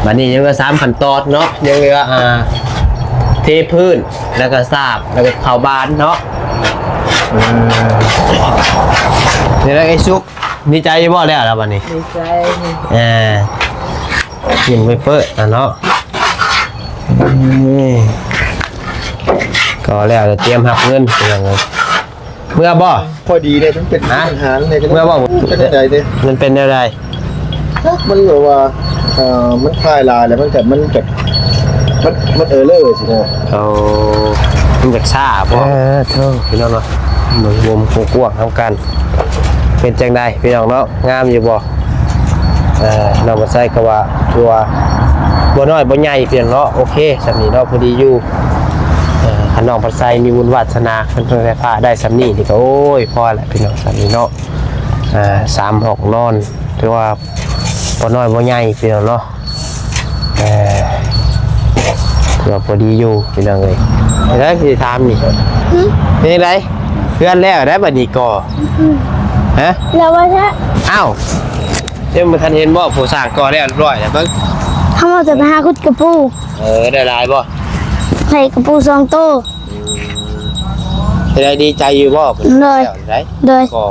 ບັດນີ້ຍັງເຫຼືອສາມຂັ້ນຕອນເນາະ ຍັງເຫຼືອ ອ່າ ເທພື້ນ ແລ້ວກໍສາບ ແລ້ວກໍເຂົ້າບານເນາະ. ອືມ ນີ້ແຫຼະໄອ້ສຸກ ດີໃຈຢູ່ບໍ່ ແລ້ວລະບັດນີ້? ດີໃຈ. ເອີ ຍິ້ມເປີດໆ ອະເນາະ. ກໍແລ້ວ ຕຽມຮັບເງິນ ເມື່ອບໍ່? ພໍດີເດ້ ມັນເປັນ ຫາ? ບັນຫາແນວໃດ ເມື່ອບໍ່? ຈັກແນວໃດເດ້ ມັນເປັນແນວໃດ? ມັນແບບວ່າ ເອີ ມັນຖ່າຍຫຼາຍແລ້ວ ມັນກໍ ມັນກໍ ມັນ ມັນເອີເລີຊິນະ. ໂອ້ ມັນຢາກຊ້າບໍ່? ເອີ ໂທ້ ພີ່ນ້ອງເນາະ ເບິ່ງມຸມກວ້າງໆ ນຳກັນ ເປັນຈັ່ງໃດພີ່ນ້ອງເນາະ? ງາມຢູ່ບໍ່? ເອີ ນ້ອງບັດໄຊກໍວ່າ ຄືວ່າບໍ່ນ້ອຍບໍ່ໃຫຍ່ພີ່ນ້ອງເນາະ. ໂອເຄ ສ່ຳນີ້ເນາະ ພໍດີຢູ່. ເອີ ຄັນນ້ອງບັດໄຊມີບຸນວາສະໜາ ເພິ່ນ ເພິ່ນໄຟຟ້າໄດ້ສ່ຳນີ້ນີ້ກໍ ໂອ້ຍ ພໍແລ້ວພີ່ນ້ອງ ສ່ຳນີ້ເນາະ. ອ່າ ສາມຫ້ອງນອນ ຖືວ່າບໍ່ນ້ອຍບໍ່ໃຫຍ່ພີ່ນ້ອງເນາະ. ເອີ ຖືວ່າພໍດີຢູ່ພີ່ນ້ອງເອີຍ. ແລ້ວຊິຖາມນີ້ ຫຶ? ເປັນຈັ່ງໃດ? ເຮືອນແລ້ວໄດ໋ບັດນີ້ກໍ ຫຶ? ຮະ? ແລ້ວວ່າຊະ. ອ້າວ ຍັງບໍ່ທັນເຫັນບໍ່? ຜູ້ສ້າງກໍແລ້ວຮຽບຮ້ອຍແລ້ວເບິ່ງ. ເຮົາຈະໄປຫາຂຸດກະປູ. ເອີ ໄດ້ຫຼາຍບໍ່? ໄດ້ກະປູສອງໂຕ. ເຮັດໃຫ້ດີໃຈຢູ່ບໍ່? ໂດຍ ແລ້ວໄດ໋ ໂດຍ ກໍ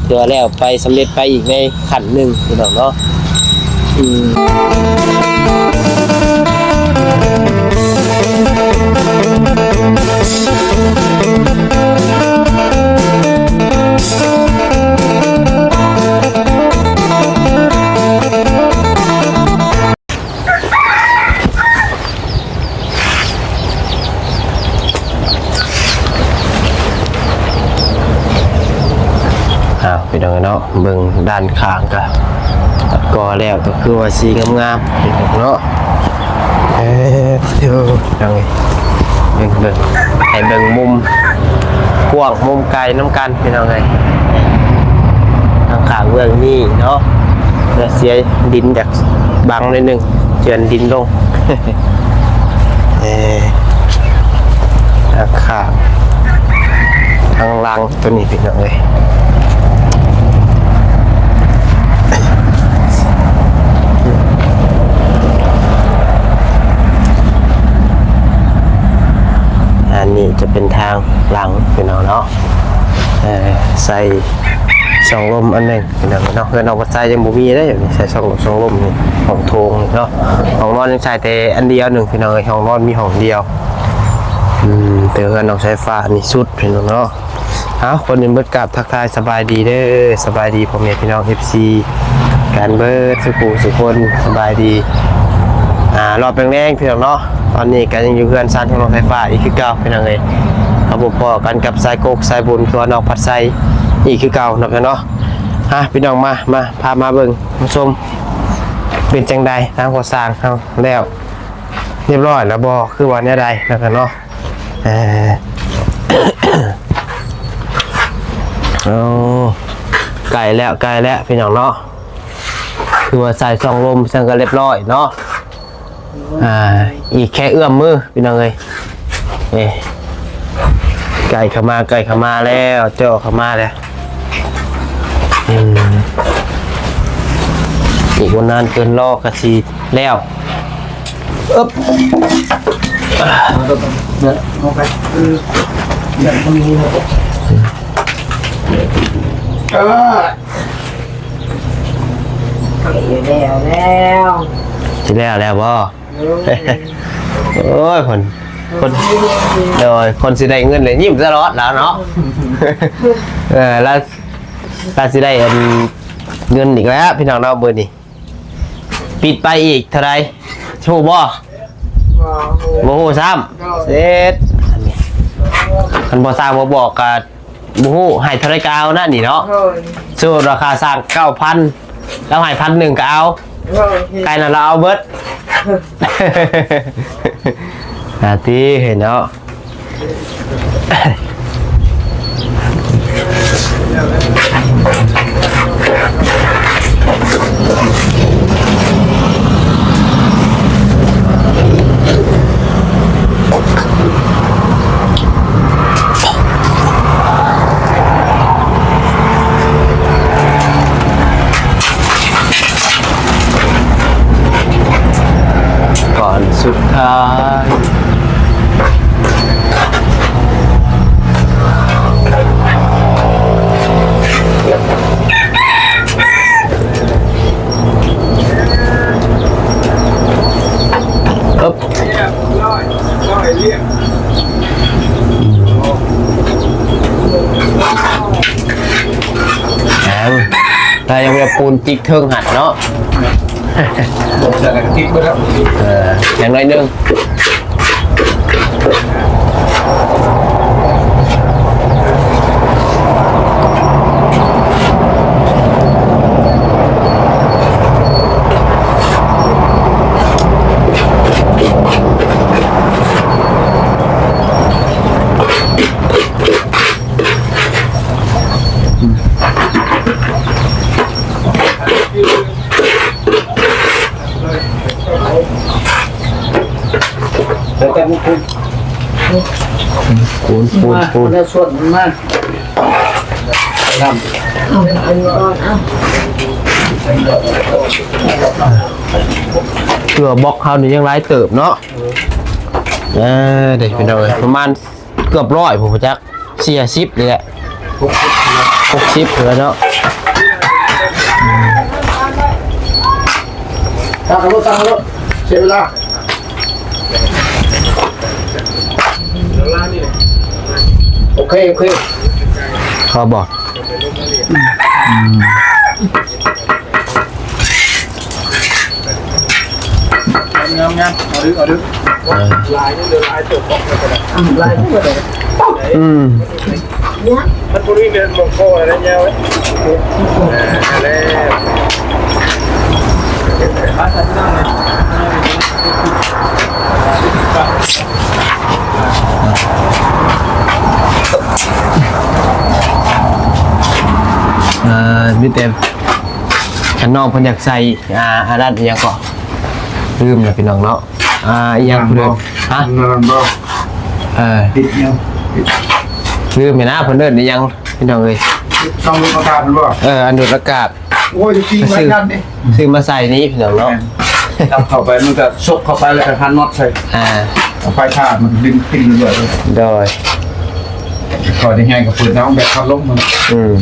ຖືວ່າແລ້ວໄປ ສຳເລັດໄປອີກໃນຂັ້ນໜຶ່ງພີ່ນ້ອງເນາະ. ອືມ ອ້າວ ພີ່ນ້ອງເນາະ ເບິ່ງດ້ານຂ້າງກະ ກໍແລ້ວ ກໍຄືວ່າສີງາມໆເນາະ. ເອີ ເດີ ພີ່ນ້ອງເອີຍ ເບິ່ງ ເບິ່ງ ໃຫ້ເບິ່ງມຸມກວ້າງມຸມໄກນຳກັນ ພີ່ນ້ອງເອີຍ. ທາງຂ້າງເບື້ອງນີ້ເນາະ ເພື່ອເສຍດິນຈາກບັງໜ້ອຍໜຶ່ງ ເຈື່ອນດິນລົງ. ເອີ ທາງຂ້າງ ທາງຫຼັງ ຕົວນີ້ພີ່ນ້ອງເອີຍ. ອັນນີ້ຈະເປັນທາງຫຼັງພີ່ນ້ອງເນາະ ເອີ ໃສ່ຊ່ອງລົມອັນໜຶ່ງພີ່ນ້ອງເນາະ. ເຮືອນນ້ອງບັດໄຊຍັງບໍ່ມີເດ້ ໃສ່ຊ່ອງລົມ ຊ່ອງລົມນີ້ ຫ້ອງໂຖງນີ້ເນາະ. ຫ້ອງນອນຍັງໃສ່ແຕ່ອັນດຽວໜຶ່ງພີ່ນ້ອງເອີຍ ຫ້ອງນອນມີຫ້ອງດຽວ. ອືມ ແຕ່ເຮືອນນ້ອງສາຍຟ້ານີ້ສຸດພີ່ນ້ອງເນາະ. ເອົາ ກ່ອນອື່ນເບິດກາບທັກທາຍສະບາຍດີເດີ ສະບາຍດີພໍ່ແມ່ພີ່ນ້ອງ ເອັຟຊີ ກັນເບິດສູ່ຜູ້ສູ່ຄົນ ສະບາຍດີ. ອ່າ ຮອບແລງໆ ພີ່ນ້ອງເນາະ ຕອນນີ້ກໍຍັງຢູ່ເຮືອນຊານຂອງນ້ອງສາຍຟ້າອີກຄືເກົ່າພີ່ນ້ອງເອີຍ. ກໍພົບພໍ້ກັນກັບສາຍກົກສາຍບຸນ ຄືວ່ານ້ອງພັດໄຊອີກຄືເກົ່າເນາະພີ່ນ້ອງເນາະ. ອ່າ ພີ່ນ້ອງ ມາ ມາ ພາມາເບິ່ງມາຊົມ ເປັນຈັ່ງໃດ ທາງກໍ່ສ້າງເຮົາແລ້ວ ຮຽບຮ້ອຍແລ້ວບໍ່ ຄືວ່າແນວໃດນະຄັບເນາະ? ເອີ ໂອ້ ໃກ້ແລ້ວ ໃກ້ແລ້ວພີ່ນ້ອງເນາະ. ຄືວ່າໃສ່ຊ່ອງລົມ ຊັ້ນກໍຮຽບຮ້ອຍເນາະ. ອ່າ ອີກແຄ່ເອື້ອມມືພີ່ນ້ອງເອີຍ. ເອີ ໃກ້ເຂົ້າມາ ໃກ້ເຂົ້າມາແລ້ວ ເຈາະເຂົ້າມາແລ້ວ. ອືມ ອີກບໍ່ນານເກີນລໍກໍຊິແລ້ວ. ອຶບ ເອີ ເອົາໄປ ເອີ ເອີ ຊິແລ້ວແລ້ວ ຊິແລ້ວແລ້ວບໍ່? ໂອ້ຍ ຄົນ ຄົນ ໂດຍ ຄົນຊິໄດ້ເງິນແລ້ວຍິ້ມຕະຫຼອດແລ້ວເນາະ. ເອີ ລາວ ລາວຊິໄດ້ອັນເງິນອີກແລ້ວພີ່ນ້ອງເນາະ ມື້ນີ້. ປິດໄປອີກເທົ່າໃດ ຮູ້ບໍ່? ບໍ່ຮູ້ ບໍ່ຮູ້ຊ້ຳ. ໂດຍ ເສັດ ຄັນບໍ່ສ້າງບໍ່ບອກກໍ ບໍ່ຮູ້ໃຫ້ເທົ່າໃດກໍເອົານະນີ້ເນາະ. ໂດຍ ສົມມຸດວ່າຄ່າສ້າງເກົ້າພັນ ລາວໃຫ້ພັນໜຶ່ງກໍເອົາ. ໂດຍ ໄກນັ້ນລາວເອົາເບິດ. ອາ ຕິເຫັນເນາະ. ສຸດທ້າຍ ເອີບ ຍັງ ຖ້າຍັງບໍ່ໄດ້ປູນຈິກເທິງຫັ້ນເນາະ ບໍ່ໃສ່ແລ້ວກໍຕິດເບິດແລ້ວ ເອີ ຢ່າງໜ້ອຍໜຶ່ງ. ແລ້ວກໍ ປູນ ປູນ ປູນ ແລ້ວສ່ວນມັນມາ ນ້ຳ ເອົາ ເອົາ ເອົາ ເກືອບລັອກເຮົານີ້ຍັງຫຼາຍເຕີບເນາະ ເອີ ເດ້ ພີ່ນ້ອງເອີຍ ປະມານເກືອບຮ້ອຍພຸ້ນ ບໍ່ຈັກ ສີ່ສິບນີ້ແຫຼະ ຫົກສິບແລ້ວເນາະ ຕັ້ງລົດ ຕັ້ງລົດ ເສຍເວລາ ໂອເຄ ໂອເຄ ເຂົ້າບໍ່? ອືມ ງາມໆ ເອົາເດີ້ ເອົາເດີ້ ເອີ ຫຼາຍເດີ້ ຫຼາຍເຕີບ ອືມ ຫຼາຍເດີ້ ອືມ ມັນບໍ່ໄດ້ແມ່ນໝ່ອງຄໍແລ້ວຍາວເວີຍ ອ່າ ແລ້ວ ເອີ ມີແຕ່ ຄັນນ້ອງເພິ່ນຢາກໃສ່ ອ່າ ອັນນັ້ນອີ່ຫຍັງເກາະ ລືມແລ້ວພີ່ນ້ອງເນາະ ອ່າ ອີ່ຫຍັງ ຫຍັງບໍ່ ຮະ ອັນນັ້ນບໍ່ ເອີ ຕິດຫຍັງ ລືມແລ້ວນະ ເພິ່ນເອີ້ນອີ່ຫຍັງພີ່ນ້ອງເອີຍ ຊ່ອງດູດອາກາດແມ່ນບໍ່ ເອີ ອັນດູດອາກາດ ໂອ້ຍ ຕີນໄວ້ນັ້ນເດ້ ຊື້ມາໃສ່ນີ້ພີ່ນ້ອງເນາະ ແມ່ນ ຈັບເຂົ້າໄປ ມັນກໍສົກເຂົ້າໄປ ແລ້ວກໍຫັນນັອດໃສ່ ອ່າ ເອົາໄຟຖ້າມັນດຶງຂຶ້ນເລື້ອຍໆ ໂດຍ ຂ້ອຍໄດ້ໃຫຍ່ກໍເປີດເອົາແບບພັດລົມມັນ ອືມ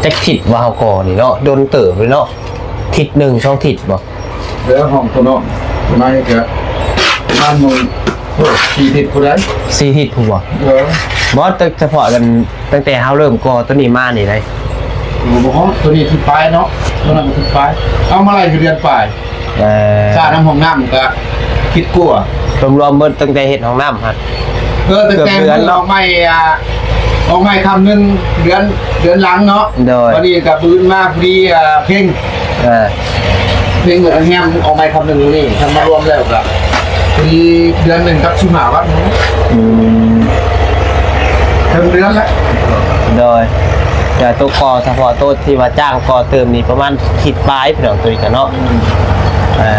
ຈັກທິດວ່າເຮົາກໍ່ນີ້ເນາະ ດົນເຕີບເລີຍເນາະ ທິດໜຶ່ງສອງທິດບໍ່? ເຫຼືອຫ້ອງຕົວນອກ ໃນກະປະມານມື້ ໂອ້ ສີ່ທິດພຸ້ນໃດ໋ ສີ່ທິດພຸ້ນບໍ່? ເອີ ບໍ່ ແຕ່ສະເພາະອັນ ຕັ້ງແຕ່ເຮົາເລີ່ມກໍ່ຕົວນີ້ມານີ້ໃດ໋ ໂອ້ ບໍ່ຮອດ ຕົວນີ້ທິດປາຍເນາະ ຕົວນັ້ນກໍທິດປາຍ ເອົາມາໄລ່ຄືເດືອນປາຍ ເອີ ຄ່ານ້ຳຫ້ອງນ້ຳກໍທິດກວ່າ ລວມໆເບິດຕັ້ງແຕ່ເຮັດຫ້ອງນ້ຳຫັ້ນ ເອີ ຕັ້ງແຕ່ເດືອນເນາະ ອອກໃໝ່ ອ່າ ອອກໃໝ່ຄ່ຳໜຶ່ງ ເດືອນ ເດືອນຫຼັງເນາະ ໂດຍ ບັດນີ້ກໍບືນມາພໍດີ ອ່າ ເພັງ ເອີ ເພັງແລ້ວກໍແຮມອອກໃໝ່ຄ່ຳໜຶ່ງມື້ນີ້ ຄັນມາລວມແລ້ວກໍພໍດີເດືອນໜຶ່ງກັບສິບຫ້າວັນ ອືມ ເຖິງເດືອນແລ້ວ ໂດຍ ແຕ່ໂຕກໍ່ ສະເພາະໂຕທີ່ວ່າຈ້າງກໍ່ເຕີມນີ້ປະມານທິດປາຍ ພີ່ນ້ອງ ໂຕນີ້ກະເນາະ ອືມ ເອີ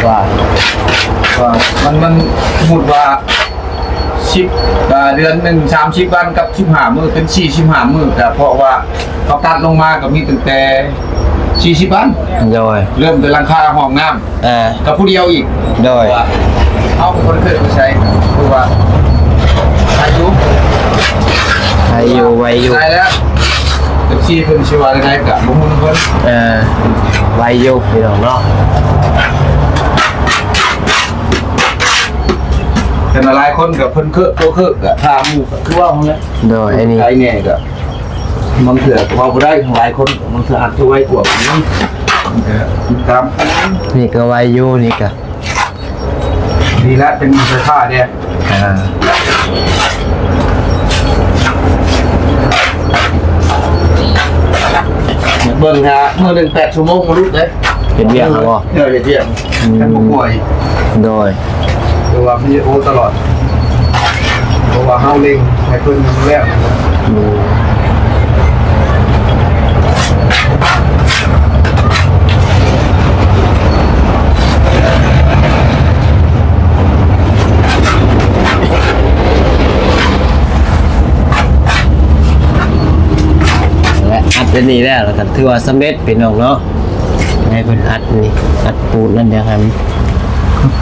ວ່າ ວ່າມັນ ມັນ ສົມມຸດວ່າ ສິບ ອ່າ ເດືອນໜຶ່ງສາມສິບວັນກັບສິບຫ້າມື້ ເປັນສີ່ສິບຫ້າມື້ ກະເພາະວ່າເຮົາຕັດລົງມາກໍມີຕັ້ງແຕ່ສີ່ສິບວັນ ໂດຍ ເລີ່ມແຕ່ຫຼັງຄາຫ້ອງນ້ຳ ເອີ ກັບຜູ້ດຽວອີກ ໂດຍ ເຮົາກໍບໍ່ໄດ້ເຄີຍໄປໃສ ຄືວ່າໄດ້ຢູ່ ໄດ້ຢູ່ ໄວຢູ່ ໄດ້ແລ້ວ ເອັຟຊີເພິ່ນຊິວ່າຈັ່ງໃດກໍບໍ່ຮູ້ນຳເພິ່ນ ເອີ ໄວຢູ່ພີ່ນ້ອງເນາະ ແຕ່ຫຼາຍຄົນກໍເພິ່ນເຄີໂຕເຄີກໍຖ້າໝູ່ກໍຄືເວົ້າຫັ້ນແຫຼະ ໂດຍ ອັນນີ້ໄກແດ່ກໍ ບາງເທື່ອເວົ້າບໍ່ໄດ້ ຫຼາຍຄົນ ບາງເທື່ອອາດຈະໄວກວ່າ ມັນກໍຕິດຕາມ ນີ້ກໍໄວຢູ່ ນີ້ກໍ ນີ້ແຫຼະ ເປັນໄຟຟ້າແດ່ ອ່າ ເບິ່ງຫາມື້ໜຶ່ງແປດຊົ່ວໂມງບໍ່ຫຼຸດເດ້ ເຮັດວຽກຫັ້ນບໍ່? ເອີ ເຮັດວຽກ ອືມ ຄັນບໍ່ປ່ວຍ ໂດຍ ຄືວ່າວິດີໂອຕະຫຼອດ ເພາະວ່າເຮົາເລັ່ງໃຫ້ເພິ່ນແລ້ວ ໂດຍ ເປັນນີ້ແລ້ວ ແລ້ວກໍຖືວ່າສຳເລັດພີ່ນ້ອງເນາະ. ໃຫ້ເພິ່ນອັດນີ້ ອັດປູນອັດຫຍັງໃຫ້ມັນ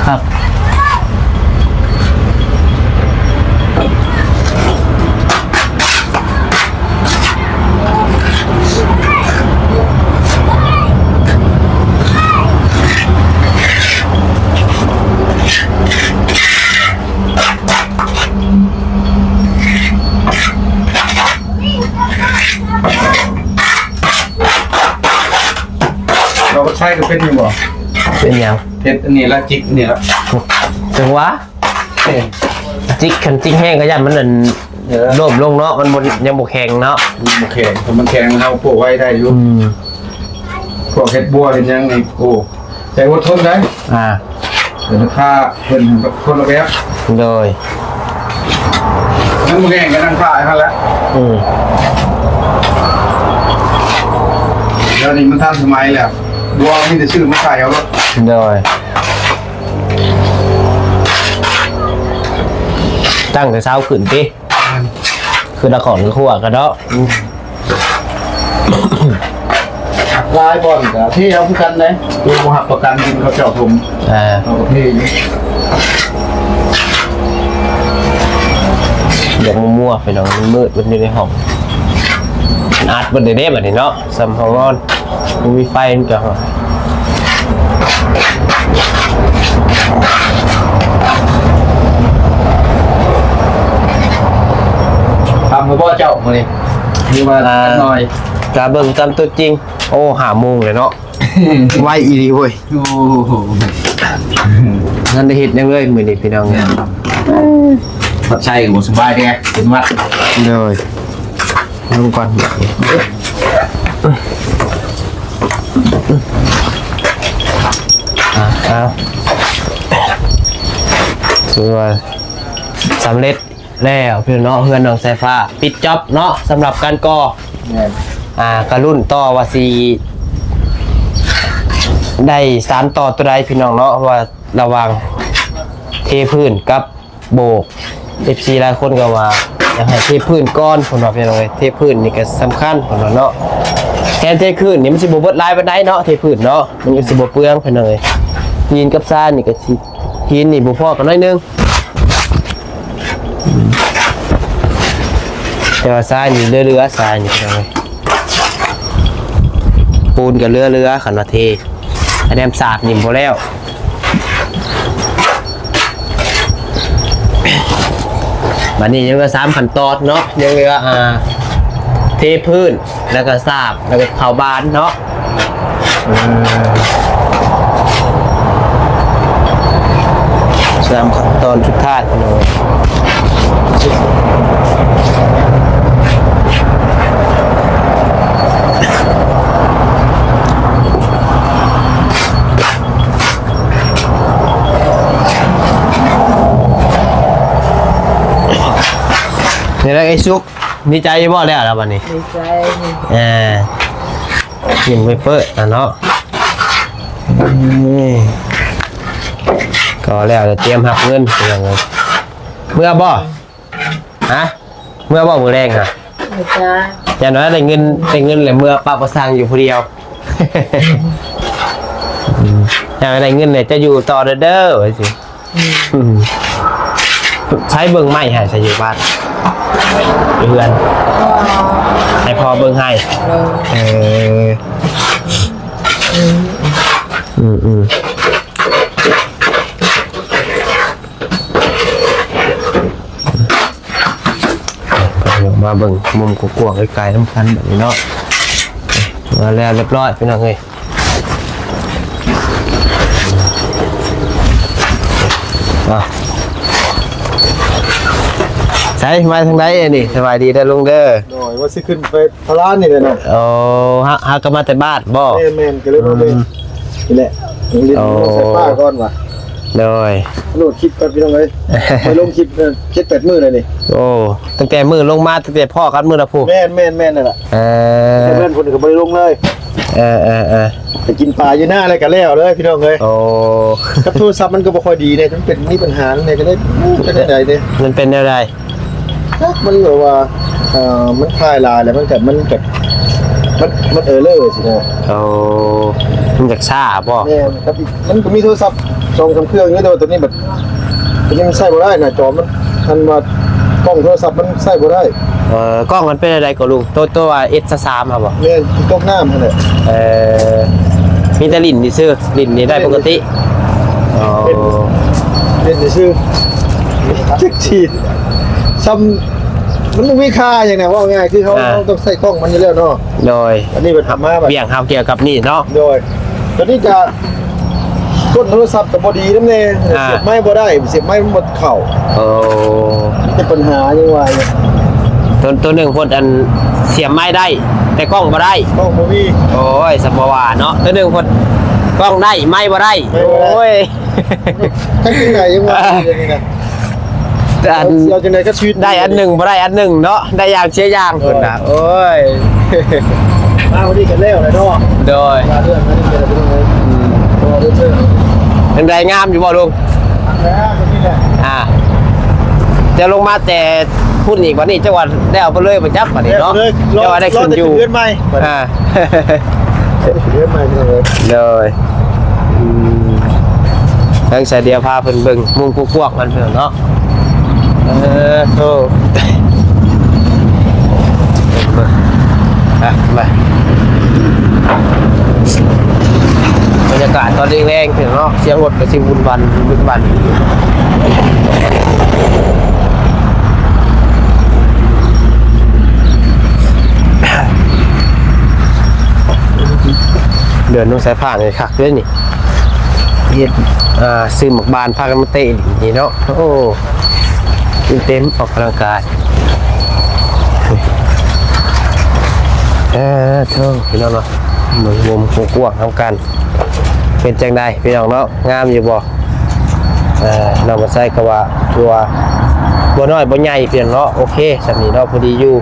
ຄັກໆ. ເຮົາກໍໃຊ້ກໍເປັນຢູ່ບໍ່? ເປັນຫຍັງ? ເຮັດອັນນີ້ລະ ຈິກນີ້ລະ ຈັ່ງຫວາ. ເອີ ຈິກ ຄັນຈິກແຮງກໍຢ້ານມັນນັ້ນ ເອີ ລົ້ມລົງເນາະ ມັນບໍ່ ຍັງບໍ່ແຂງເນາະ. ຍັງບໍ່ແຂງ ຖ້າມັນແຂງເຮົາໂປະໄວ້ໄດ້ຢູ່. ອືມ ພວກເຮັດບົວເຮັດຫຍັງນີ້ ໂອ້ ແຕ່ອົດທົນໄດ້. ອ່າ ເປັນຄ່າເພິ່ນຄົນລະແບບ. ໂດຍ ຍັງບໍ່ແຂງກໍນັ່ງຖ້າໃຫ້ຫັ້ນແຫຼະ. ອືມ ດຽວນີ້ມັນທັນສະໄໝແລ້ວ ບົວມີແຕ່ຊື້ມາໃສ່ເອົາໂລດ. ໂດຍ ຕັ້ງແຕ່ເຊົ້າຂຶ້ນຕິ ແມ່ນ ຄືລະຂອນຄືຄົວກັນເນາະ. ອືມ ຫຼາຍບ່ອນກໍເທເອົາຄືກັນເດ້ ຄືບໍ່ຮັບປະກັນດິນເຂົາເຈົ້າຖົມ. ອ່າ ເຮົາກໍເທຢູ່ ຢາກມົວໆ ພີ່ນ້ອງ ມັນມືດ ມັນຢູ່ໃນຫ້ອງ ມັນອັດເບິດເດ້ ບັດນີ້ເນາະ ສ່ຳຫ້ອງນອນ. ບໍ່ມີໄຟມັນກໍ ທຳແລ້ວບໍ່ເຈົ້າມື້ນີ້ ຫຼືວ່າ ອ່າ ຈັກໜ້ອຍ? ກະເບິ່ງຕາມຕົວຈິງ ໂອ້ ຫ້າໂມງແລ້ວເນາະ ໄວອີ່ຫຼີເວີຍ. ໂອ້ໂຫ ບໍ່ທັນໄດ້ເຮັດຫຍັງເລີຍມື້ນີ້ພີ່ນ້ອງ. ແມ່ນ ພັດໄຊກໍບໍ່ສະບາຍແດ່ ເປັນຫວັດ. ໂດຍ ລົງກ່ອນ ອ່າ ອ່າ ຖືວ່າສຳເລັດແລ້ວພີ່ນ້ອງເນາະ ເຮືອນນ້ອງສາຍຟ້າ ປິດຈັອບເນາະ ສຳລັບການກໍ່. ແມ່ນ ອ່າ ກະລຸ້ນຕໍ່ວ່າຊິໄດ້ສານຕໍ່ໂຕໃດພີ່ນ້ອງເນາະ ວ່າລະຫວ່າງເທພື້ນກັບ ໂບກ ເອັຟຊີຫຼາຍຄົນກໍວ່າຢາກໃຫ້ເທພື້ນກ່ອນ ເພິ່ນວ່າ ພີ່ນ້ອງເອີຍ ເທພື້ນນີ້ກໍສຳຄັນ ເພິ່ນວ່າເນາະ. ແທນເທພື້ນນີ້ມັນຊິບໍ່ເບິດຫຼາຍປານໃດເນາະ ເທພື້ນເນາະ ມັນກໍຊິບໍ່ເປືອງ ພີ່ນ້ອງເອີຍ. ຫີນກັບຊາຍນີ້ກໍຊິ ຫີນນີ້ບໍ່ພໍກັນໜ້ອຍໜຶ່ງ ແຕ່ວ່າຊາຍນີ້ເຫຼືອໆ ຊາຍນີ້ ພີ່ນ້ອງເອີຍ ປູນກໍເຫຼືອໆ ຄັນວ່າເທ ຄະແນນສາບນີ້ບໍ່ແລ້ວ. ບັດນີ້ຍັງເຫຼືອສາມຂັ້ນຕອນເນາະ ຍັງເຫຼືອ ອ່າ ເທພື້ນ ແລ້ວກໍສາບ ແລ້ວກໍເຂົ້າບານເນາະ. ເອີ ສາມຂັ້ນຕອນສຸດທ້າຍເນາະ. ນີ້ແຫຼະໄອ້ສຸກ ດີໃຈຢູ່ບໍ່ແລ້ວລະບັດນີ້? ດີໃຈ. ເອີ ຍິ້ມເປີດໆ ນະເນາະ. ນີ້ ກໍແລ້ວ ຕຽມຮັບເງິນ ເມືອບໍ່? ຮະ ເມືອບໍ່ມື້ແລງຫະ? ບໍ່ຈ້າ ຢ້ານວ່າໄດ້ເງິນ ໄດ້ເງິນແລ້ວເມືອປະປະສັງຢູ່ຜູ້ດຽວ. ອືມ ຢ້ານວ່າໄດ້ເງິນແລ້ວຈະຢູ່ຕໍ່ເດີ ເດີ ວ່າຊີ້. ອືມ ໃຜເບິ່ງໄມ້ໃຫ້ ໃສຢູ່ບ້ານ ຢູ່ເຮືອນ? ພໍ່ ໃຫ້ພໍ່ເບິ່ງໃຫ້. ເອີ ເອີ ອືມ ອືມ ອືມ. ມາເບິ່ງມຸມກວ້າງໆ ໄກໆ ນຳກັນບັດນີ້ເນາະ. ມາແລ້ວຮຽບຮ້ອຍ ພີ່ນ້ອງເອີຍ. ອ້າວ ໃສ ມາທາງໃດອັນນີ້? ສະບາຍດີເດີລຸງເດີ. ໂດຍ ວ່າຊິຂຶ້ນໄປ ພາລານີ້ແຫຼະເນາະ. ໂອ້ ເຮົາ ເຮົາກໍມາແຕ່ບ້ານບໍ່? ແມ່ນໆ ກໍເລີຍມາເບິ່ງ. ອືມ ນີ້ແຫຼະ ລົງດິນ ໂອ້ ລົງໄຟຟ້າກ່ອນວ່າ. ໂດຍ ໂຫຼດຄລິບກ່ອນພີ່ນ້ອງເອີຍ. ໄປລົງຄລິບ ເອີ ເຈັດແປດມື້ແລ້ວນີ້. ໂອ້ ຕັ້ງແຕ່ມື້ລົງມາ ຕັ້ງແຕ່ພໍ້ກັນມື້ນະພຸ້ນ. ແມ່ນໆໆ ນັ້ນລະ. ເອີ ແຕ່ເພື່ອນພຸ້ນກໍບໍ່ໄດ້ລົງເລີຍ. ເອີໆໆ ໄປກິນປາຢູ່ນາແລ້ວກໍແລ້ວເລີຍພີ່ນ້ອງເອີຍ. ໂອ້ ກັບໂທລະສັບມັນກໍບໍ່ຄ່ອຍດີເດ້ ມັນເປັນ ມີບັນຫາແນວກໍເລີຍ ເປັນຈັ່ງໃດເດ້ ມັນເປັນແນວໃດ? ຈັກ ມັນແບບວ່າ ເອີ ມັນຖ່າຍຫຼາຍແລ້ວ ມັນກໍ ມັນກໍ ມັນ ມັນເອີເຣີຊີ້ນະ. ໂອ້ ມັນຢາກຊ້າບໍ? ແມ່ນ ມັນກໍມີໂທລະສັບສອງສາມເຄື່ອງຢູ່ ແຕ່ວ່າໂຕນີ້ແບບ ໂຕນີ້ມັນໃຊ້ບໍ່ໄດ້ ໜ້າຈໍມັນ ອັນວ່າກ້ອງໂທລະສັບມັນໃຊ້ບໍ່ໄດ້. ເອີ ກ້ອງມັນເປັນແນວໃດກໍລຸງ? ໂຕ ໂຕວ່າເອັສສາມຫັ້ນບໍ? ແມ່ນ ຕົກນ້ຳຫັ້ນແຫຼະ. ເອີ ມີແຕ່ຫຼິ້ນຊື່ໆ ຫຼິ້ນນີ້ໄດ້ປົກກະຕິ. ອໍ ເປັນ ເປັນຊື່ໆ ຈັກສີດ ຊ່ຳ ມັນບໍ່ມີຄ່າຫຍັງນະ ເວົ້າງ່າຍຄືເຮົາ ອ່າ ເຮົາຕ້ອງໃຊ້ກ້ອງມັນຢູ່ແລ້ວເນາະ. ໂດຍ ອັນນີ້ເພິ່ນເອົາມາແບບ ວຽກເຮົາກ່ຽວກັບນີ້ເນາະ. ໂດຍ ຕອນນີ້ກະ ຕົ້ນໂທລະສັບກໍບໍ່ດີນຳແດ່ ອ່າ ສຽບໄມ້ບໍ່ໄດ້ ສຽບໄມ້ມັນບໍ່ເຂົ້າ. ໂອ້ ມີແຕ່ປັນຫາຍັງວ່າຢູ່. ໂຕ ໂຕໜຶ່ງເພິ່ນອັນ ສຽບໄມ້ໄດ້ ແຕ່ກ້ອງບໍ່ໄດ້ ກ້ອງບໍ່ມີ. ໂອ້ຍ ສະບໍ່ວ່າເນາະ ໂຕໜຶ່ງເພິ່ນກ້ອງໄດ້ ໄມ້ບໍ່ໄດ້. ໄມ້ບໍ່ໄດ້ ໂອ້ຍ ຈັກຈັ່ງໃດຍັງວ່າຢູ່ນີ້ນະ. ແຕ່ອັນ ເອົາຈັ່ງໃດກໍຊີວິດ ໄດ້ອັນໜຶ່ງບໍ່ໄດ້ອັນໜຶ່ງເນາະ ໄດ້ຢ່າງເສຍຢ່າງ ໂດຍ ເພິ່ນນະ. ໂອ້ຍ ມາມື້ນີ້ກໍແລ້ວແຫຼະເນາະ. ໂດຍ ວ່າເລື່ອງນັ້ນເປັນໄປເລີຍ. ອືມ ກໍເລີຍເຊີນ. ຈັ່ງໃດ ງາມຢູ່ບໍ່ລຸງ? ງາມແລ້ວ ຕົວນີ້ແຫຼະ. ອ່າ ເຈົ້າລົງມາແຕ່ພຸ້ນອີກ ບັດນີ້ເຈົ້າວ່າແລ້ວໄປເລີຍບໍ່ຈັກບັດນີ້ເນາະ. ແລ້ວໄປເລີຍ ເຈົ້າວ່າໄດ້ຂຶ້ນຢູ່ ລໍແຕ່ຂຶ້ນເຮືອນໃໝ່. ອ່າ ເຮືອນໃໝ່ພີ່ນ້ອງເອີຍ. ໂດຍ ອືມ ທາງສາຍດຽວພາເພິ່ນເບິ່ງມຸມກວ້າງໆ ມັນເພິ່ນເນາະ. ເອີ ໂທ ມາ ມາ ບັນຍາກາດຕອນແລງໆ ເນາະ ສຽງລົດກໍຊິວຸ່ນວາຍ ວຸ່ນວາຍ. ເດີນລົງສາຍພານນີ້ຄັກເດ້ນີ້ ເຮັດ ອ່າ ຊື້ໝາກບານພາກັນມາເຕະນີ້ເນາະ. ໂອ້ ເຕັມໆ ອອກກຳລັງກາຍ. ເອີ ໂທ້ ພີ່ນ້ອງເນາະ ເບິ່ງມຸມກວ້າງໆ ນຳກັນ ເປັນຈັ່ງໃດພີ່ນ້ອງເນາະ ງາມຢູ່ບໍ່? ເອີ ນ້ອງບັນໄຊກໍວ່າ ຖືວ່າບໍ່ນ້ອຍບໍ່ໃຫຍ່ພີ່ນ້ອງເນາະ. ໂອເຄ ສ່ຳນີ້ເນາະ ພໍດີຢູ່.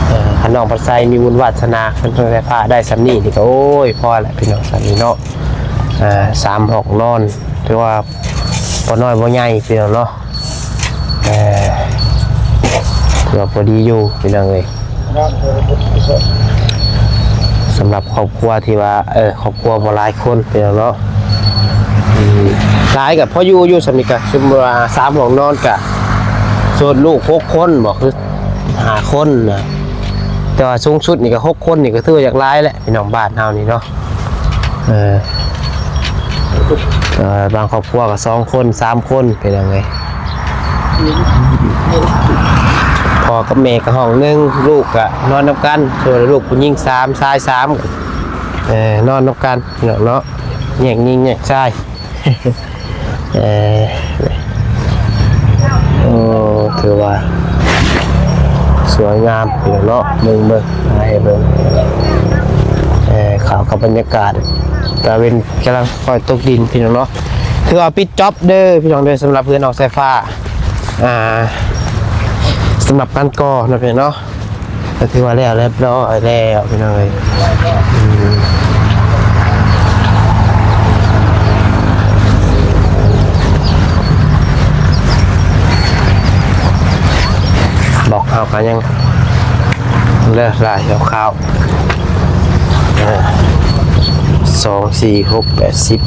ເອີ ຄັນນ້ອງບັນໄຊມີບຸນວາສະໜາ ເພິ່ນເພິ່ງໄຟຟ້າໄດ້ສ່ຳນີ້ນີ້ກໍ ໂອ້ຍ ພໍແລ້ວພີ່ນ້ອງ ສ່ຳນີ້ເນາະ. ອ່າ ສາມຫ້ອງນອນ ຖືວ່າບໍ່ນ້ອຍບໍ່ໃຫຍ່ພີ່ນ້ອງເນາະ. ເອີ ຖືວ່າພໍດີຢູ່ພີ່ນ້ອງເອີຍ ສຳລັບຄອບຄົວທີ່ວ່າ ເອີ ຄອບຄົວບໍ່ຫຼາຍຄົນພີ່ນ້ອງເນາະ. ອືມ ຫຼາຍກໍພໍຢູ່ຢູ່ ສ່ຳນີ້ກໍສົມມຸດວ່າສາມຫ້ອງນອນ ກໍສົມມຸດລູກຫົກຄົນບໍ ຄືຫ້າຄົນນະ ແຕ່ວ່າສູງສຸດນີ້ກໍຫົກຄົນນີ້ ກໍຖືວ່າຢາກຫຼາຍແຫຼະພີ່ນ້ອງ ບ້ານເຮົານີ້ເນາະ. ເອີ ເອີ ບາງຄອບຄົວກໍສອງຄົນ ສາມຄົນ ເປັນຫຍັງເລີຍ ພໍ່ກັບແມ່ກໍຫ້ອງໜຶ່ງ ລູກກໍນອນນຳກັນ ສ່ວນລູກຜູ້ຍິງສາມ ຊາຍສາມ ເອີ ນອນນຳກັນເນາະ ແຍກຍິງແຍກຊາຍ. ເອີ ໂອ້ ຖືວ່າສວຍງາມພີ່ນ້ອງເນາະ ເບິ່ງ ເບິ່ງ ໃຫ້ເບິ່ງ ເອີ ເຂົ້າກັບບັນຍາກາດຕາເວັນກຳລັງຄ່ອຍຕົກດິນພີ່ນ້ອງເນາະ. ຖືວ່າປິດຈອບເດີພີ່ນ້ອງເດີ ສຳລັບເຮືອນນ້ອງສາຍຟ້າ ອ່າ ສຳລັບການກໍ່ເນາະພີ່ນ້ອງເນາະ. ກໍຖືວ່າແລ້ວຮຽບຮ້ອຍແລ້ວພີ່ນ້ອງເອີຍ ອືມ ບລັອກເຮົາກໍຍັງເຫຼືອຫຼາຍຄາວໆ ເອີ ສອງ ສີ່ ຫົກ ແປດ ສິບ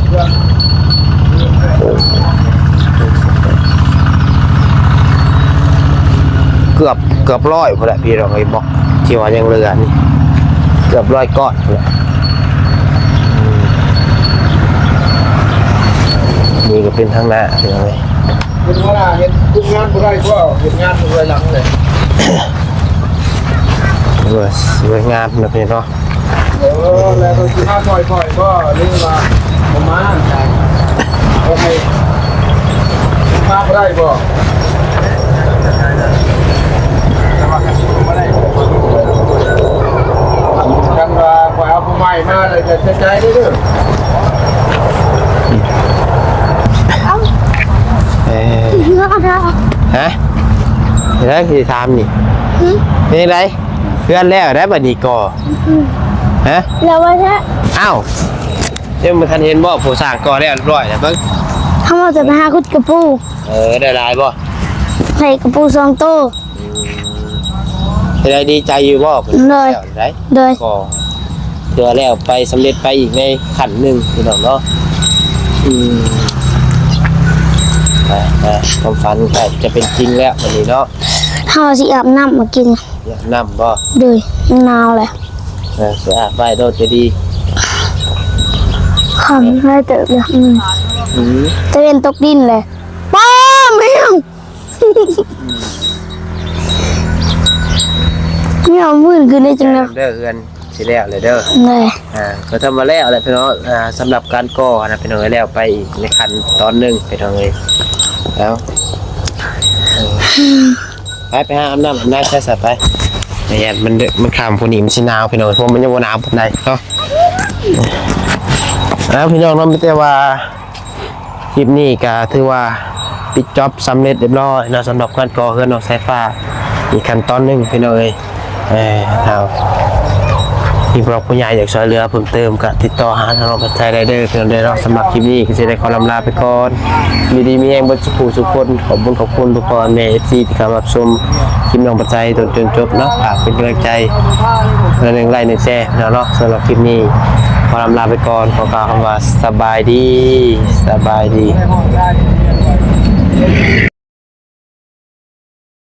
ເກືອບ ເກືອບຮ້ອຍພຸ້ນແຫຼະພີ່ນ້ອງເອີຍ ບລັອກທີ່ວ່າຍັງເຫຼືອນີ້ ເກືອບຮ້ອຍກ້ອນພຸ້ນແຫຼະ. ອືມ ນີ້ກໍເປັນທາງໜ້າພີ່ນ້ອງເອີຍ ເປັນຫົວໜ້າເຮັດ ຄຸມງານບໍ່ໄດ້ ກໍເຮັດງານຖອຍຫຼັງເລີຍ. ເອີ ສວຍງາມເນາະພີ່ນ້ອງເນາະ. ເອີ ແລ້ວເພິ່ນຊິມາຊ່ອຍຂ້ອຍບໍ່ ຫຼືວ່າບໍ່ມາ? ໂອເຄ ມາບໍ່ໄດ້ບໍ່? ຄັນວ່າຂ້ອຍເອົາຜູ້ໃໝ່ມາແລ້ວຈະເສຍໃຈເດີ. ເອີ ຮະ ເອີ ຊິຖາມນີ້ ຫື ເປັນຈັ່ງໃດ? ເຮືອນແລ້ວໄດ໋ບັດນີ້ກໍ ອືມ ຮະ ແລ້ວວ່າຊະ ອ້າວ ຍັງບໍ່ທັນເຫັນບໍ່ ຜູ້ຊ່າງກໍ່ແລ້ວຮຽບຮ້ອຍແລ້ວເບິ່ງ ເຮົາວ່າຈະໄປຫາຂຸດກະປູ. ເອີ ໄດ້ຫຼາຍບໍ່? ໄດ້ກະປູສອງໂຕ. ອືມ ຈະໄດ້ດີໃຈຢູ່ບໍ່? ໂດຍ ແລ້ວໄດ້ ໂດຍ ກໍຖືວ່າແລ້ວໄປ ສຳເລັດໄປອີກໃນຂັ້ນໜຶ່ງພີ່ນ້ອງເນາະ. ອືມ ໄປໆ ຄວາມຝັນໃກ້ຈະເປັນຈິງແລ້ວບັດນີ້ເນາະ. ເຮົາຊິອາບນ້ຳມາກິນ ອາບນ້ຳບໍ່? ໂດຍ ໜາວແຫຼະ. ເອີ ຊິອາບໄວ້ໂດດຈະດີ ຄ່ຳຫຼາຍເຕີບແລ້ວ. ອືມ ອືມ ຕາເວັນຕົກດິນແຫຼະ. ປ້າ ແມວ ແມວມື່ນຂຶ້ນໄດ້ຈັ່ງໃດ? ເດີ ເຮືອນຊິແລ້ວແລ້ວເດີ. ແມ່ນ ອ່າ ກໍທຳມາແລ້ວແຫຼະພີ່ນ້ອງ. ອ່າ ສຳລັບການກໍ່ນະພີ່ນ້ອງເອີຍ ແລ້ວໄປອີກໃນຂັ້ນຕອນໜຶ່ງພີ່ນ້ອງເອີຍ. ແລ້ວ ເອີ ໄປ ໄປຫາອາບນ້ຳອາບໃນຊະ ໄປ. ແມ່ນ ມັນ ມັນຄ່ຳພຸ້ນນີ້ມັນຊິໜາວພີ່ນ້ອງ ເພາະມັນຍັງບໍ່ໜາວປານໃດເນາະ. ເອົາ ພີ່ນ້ອງເນາະ ມີແຕ່ວ່າ ຄລິບນີ້ກໍຖືວ່າປິດຈອບສຳເລັດຮຽບຮ້ອຍເນາະ ສຳລັບການກໍ່ເຮືອນນ້ອງສາຍຟ້າ ອີກຂັ້ນຕອນໜຶ່ງພີ່ນ້ອງເອີຍ. ເອີ ເອົາ ມີຜູ້ຫຼັກຜູ້ໃຫຍ່ຢາກຊ່ວຍເຫຼືອເພີ່ມເຕີມ ກໍຕິດຕໍ່ຫາທາງນ້ອງພັດໄຊໄດ້ເດີພີ່ນ້ອງເດີເນາະ. ສຳລັບຄລິບນີ້ກໍຊິໄດ້ຂໍລ່ຳລາໄປກ່ອນ. ຢູ່ດີມີແຮງເບິດສູ່ຜູ້ສູ່ຄົນ. ຂອບບຸນຂອບຄຸນພໍ່ແມ່ເອັຟຊີທີ່ເຂົ້າມາຮັບຊົມຄລິບນ້ອງພັດໄຊຈົນຈົນຈົບເນາະ. ຝາກເປັນກຳລັງໃຈ ແລະ ໜຶ່ງໄລ້ໜຶ່ງແຊເນາະ. ສຳລັບຄລິບນີ້ຂໍລ່ຳລາໄປກ່ອນ ຂໍກ່າວຄຳວ່າສະບາຍດີ ສະບາຍດີ.